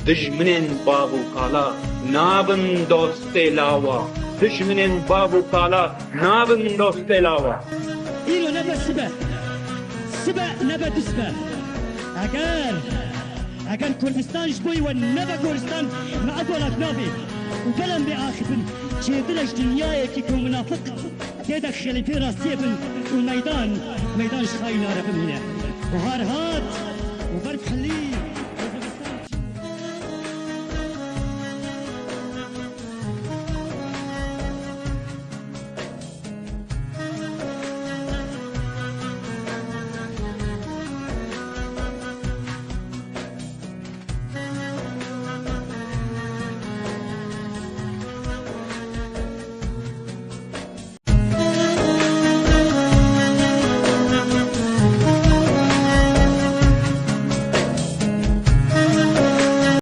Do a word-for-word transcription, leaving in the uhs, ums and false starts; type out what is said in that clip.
Dijminên bav û kala nabin dostê lawa. Dijminên bav û kala nabin dostê lawa. Îro nebe sibe. Sibe nebe du sibe. Eger, eger Kurdistan ji bo we nebe Kurdistan, me ev welat nabê. Û belem bê axifin, çêtir e ji dinyayekî ku minafik tê de xelîfê rastiyê bin û meydan, meydan ji xayîna re bimîne. Bahar hat û berf hilî.